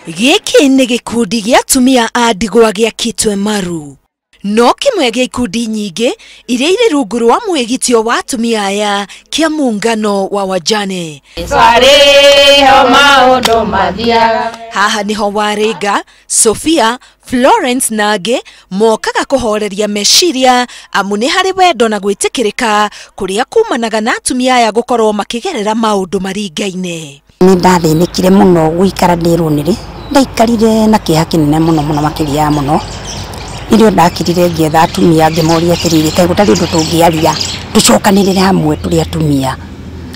Gĩkĩ nĩ gĩkundi gĩa atumia a ndigwa gĩa Kitwe Maru. No kĩmwe gĩa ikundi nyingĩ iria irĩ rungu rwa mwĩgitio wa atumia aya kĩa muungano wa wajane. Haha niho Warĩnga, Sophia, Florence na angĩ mokaga kũhoreria meciria amu nĩ harĩ wendo na gwĩtĩkĩrĩka kũrĩa kumanaga na atumia aya gũkorwo makĩgerera maũndũ maringaine. Nĩ ndathĩnĩkire mũno gũikara ndĩ rũnĩrĩ, ndaikarire na kĩeha kĩnene mũno mũno makĩria ya mũno. Nĩrĩo ndakirire ngĩetha atumia ngĩmoria atĩrĩrĩ, kaĩ gũtarĩ ũndũ tũngĩaria tũcokanĩrĩre hamwe tũrĩ atumia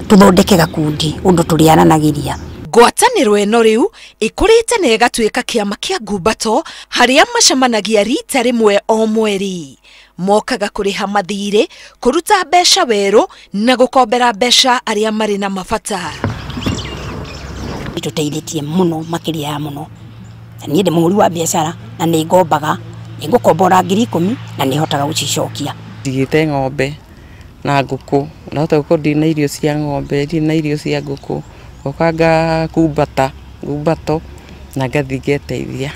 tũthondeke gakundi ũndũ tũrĩaranagĩria. Ngwatanĩro ĩno rĩu ĩkũrĩte na ĩgatuĩka kĩama kĩa ngumbato harĩa macemanagia rita rĩmwe o mweri. Mokaga kũrĩha mathirĩ, kũruta mbeca werũ na gũkombera mbeca arĩa marĩ na mabata. Ĩtũteithĩtie mũno makĩria ya mũno. Na niĩ ndĩ mũhũri wa biacara na nĩ ngombaga, nĩ ngũkombora 10,000 na nĩ hotaga gũcicokia. Ndigĩte ng'ombe na ngũkũ, ndahota gũkorwo ndĩ na irio cia ng'ombe, ndirĩ na irio cia ngũkũ, ngoka ngakumbata ngumbato na ngathiĩ ngeteithia.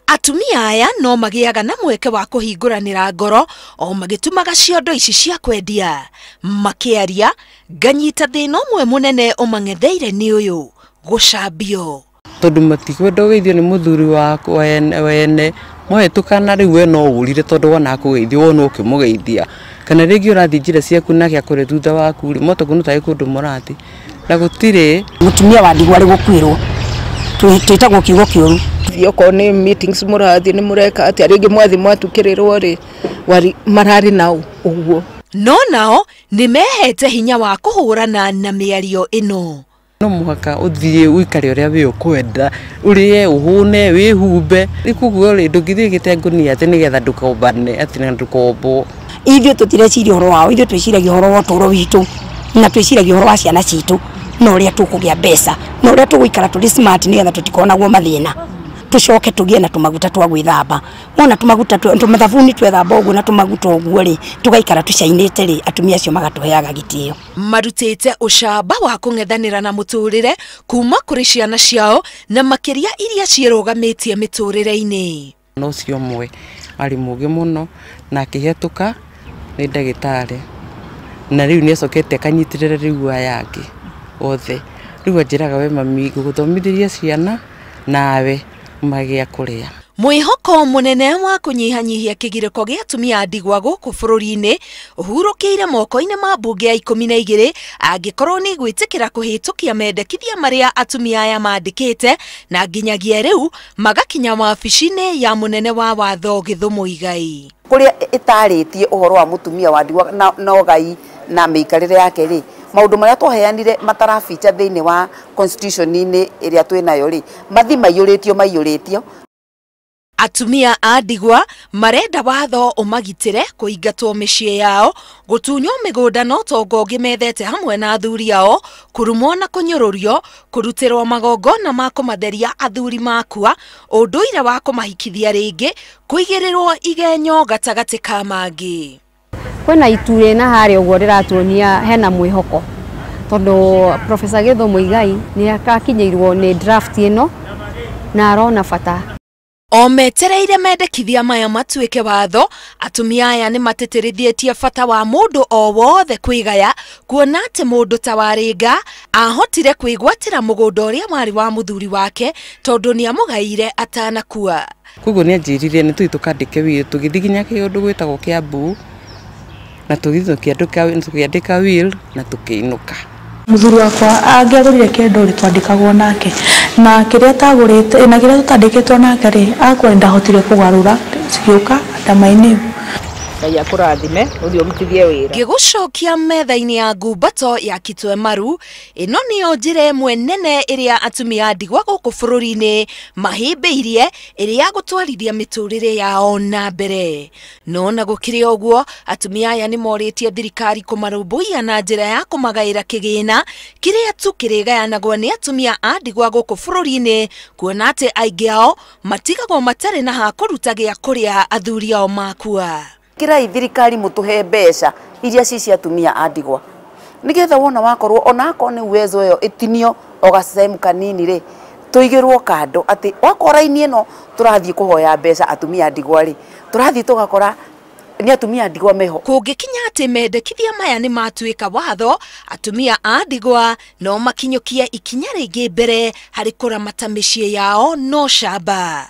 Atumia aya no magĩaga na mweke wa kũhingũranĩra ngoro o magĩtumaga ciondo ici cia kwendia. Makĩaria nganyita thĩna ũmwe mũnene ũmang'etheire nĩ ũyũ, gũcambio. Tondũ matikwenda ũgeithio nĩ mũthuri waku wene mohetũkana rĩu we no ũrire tondũ wona akũgeithio wona ũkĩmũgeithia, kana rĩngĩ ũrathiĩ njĩra ciaku nake akũrĩ thutha waku rĩ, moto kũno tarĩ kũndũ mũrathiĩ na gũtirĩ. Mũtumia wa ndigwa arĩ gũkuĩrwo twĩtagwo kiugo kĩũru. Okorwo nĩ meetings mũrathiĩ nĩ mũreka atĩa, rĩngĩ mwathiĩ mwatukĩrĩrwo rĩ, mararĩ nao ũguo. No nao nĩ mehete hinya wa kũhũrana na mĩario ĩno. No mũhaka ũthiĩ ũikare ũrĩa we ũkwenda, ũrĩe, ũhũne, wĩhumbe. Koguo rĩ, ndũngĩthiĩ ũigĩte ngũnia atĩ nĩgetha ndũkombane, atĩ na ndũkombwo. Ithuĩ tũtireciria ũhoro wao, ithuĩ twĩciragia ũhoro wa ũtũũro witũ na twĩciragia ũhoro wa ciana citũ na ũrĩa tũkũgĩa mbeca na ũrĩa tũgũikara tũrĩ smart nĩgetha tũtikonagwo mathĩna. Tũcoke tũgĩe na tũmaguta twa gwĩthamba. Wona tũmaguta tũmathabuni twethamba ũguo na tũmaguta ũguo rĩ, tũgaikara tũcainĩte rĩ, atumia acio magatũheaga gĩtĩo. Marutĩte ũcamba wa kũng'ethanĩra na mũtũrĩre kuma kũrĩ ciana ciao na makĩria iria ciĩrũgamĩtie mĩtũrĩre-inĩ. No ũcio ũmwe arĩ mũũgĩ mũno na akĩhetũka nĩ ndagĩtarĩ, na rĩu nĩ acokete akanyitĩrĩra rĩu aya angĩ othe. Rĩu anjĩraga we mami, ngũgũthomithĩria ciana nawe magĩa kũrĩa. Mwĩhoko mũnene wa kũnyihanyihia kĩgirĩko gĩa atumia a ndigwa gũkũ bũrũri-inĩ ũhurũkĩire moko-inĩ ma mbunge ya 12 angĩkorwo nĩ gwĩtĩkĩra kũhĩtũkia mendekithia marĩa atumia aya mandĩkĩte na nginyagia rĩu magakinya wabici-inĩ ya mũnene wa watho Githu Muigai. Kũrĩa ĩtarĩtie ũhoro wa mũtumia wa ndigwa na ũgai na mĩikarĩre yake rĩ, maũndũ marĩa twaheanire matarabicha thĩinĩ wa constitution-inĩ ĩrĩa twĩnayo rĩ, mathi maiyũrĩtio. Atumia a ndigwa marenda watho ũmagitĩre kũingatwo mĩciĩ yao, gũtunywo mĩgũnda na ũtonga ũngĩ methete hamwe na athuri ao, kũrumwo na kũnyũrũrio, kũrutĩrwo magongona ma kũmatheria athuri makua, ũndũire wa kũmahikithia rĩngĩ, kũigĩrĩrwo igenyo gatagatĩ ka mangĩ. Kwĩna itu rĩna harĩa ũguo rĩratuonia hena mwĩhoko tondũ Professor Githu Muigai nĩ akakinyĩirwo nĩ draft ĩno na arona bata. O metereire mendekithia maya matuĩke watho, atumia aya nĩ matĩtĩrithĩtie bata wa mũndũ o wothe kwĩgaya, kuona atĩ mũndũ ta Warĩnga ahotire kwĩgwatĩra mũgũnda ũrĩa warĩ wa mũthuri wake tondũ nĩamũgaire atanakua. Koguo nĩ anjĩrire nĩ tũthiĩ tũkandĩke will, tũgĩthiĩ nginya kĩũndũ gwĩtagwo Kĩambu na tũgĩthiĩ tũkĩandĩka will na tũkĩinũka. Mũthuri wakwa angĩagũrire kĩndũ rĩ, twandĩkagwo nake, na kĩrĩa atagũrĩte na kĩrĩa tũtandĩkĩtwo nake rĩ, akwa nĩ ndahotire kũgarũra cigĩũka ndama-inĩ. Ngai akũrathime ũthiĩ ũrutithie wĩra. Ngĩgũcokia metha-inĩ ya ngumbato ya Kitwe Maru, ĩno nĩyo njĩra ĩmwe nene ĩrĩa atumia a ndigwa gũkũ bũrũri-inĩ mahĩmbĩirie ĩrĩa ya gũtwarithia mĩtũrĩre yao na mbere. No na gũkĩrĩ ũguo, atumia aya nĩ morĩtie thirikari kũmarũmbũiya na njĩra ya kũmagaĩra kĩgĩna kĩrĩa tu kĩrĩgayanagwo nĩ atumia a ndigwa gũkũ bũrũri-inĩ, kuona atĩ aingĩ ao matigagwo matarĩ na ha kũruta gĩa kũrĩa athuri ao makua. Kirai thirikari mũtũhe mbeca iria ci cia atumia a ndigwa nĩgetha wona wakorwo ona akorwo nĩ uwezo ĩyo ĩtinio o gacemu kanini rĩ, Tũigĩrwo kando atĩ wakora raini ĩno tũrathiĩ kũhoya mbeca atumia a ndigwa rĩ, tũrathiĩ tũgakora nĩ atumia a ndigwa meho. Kũngĩkinya atĩ mendekithia maya nĩ matuĩka watho, atumia a ndigwa no makinyũkie ikinya rĩngĩ mbere harĩ kũramata mĩciĩ yao no camba.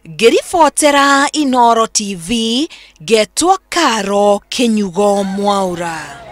Ngĩribotera Inooro TV, ngetwo Karo Kĩnyugo Mwaura.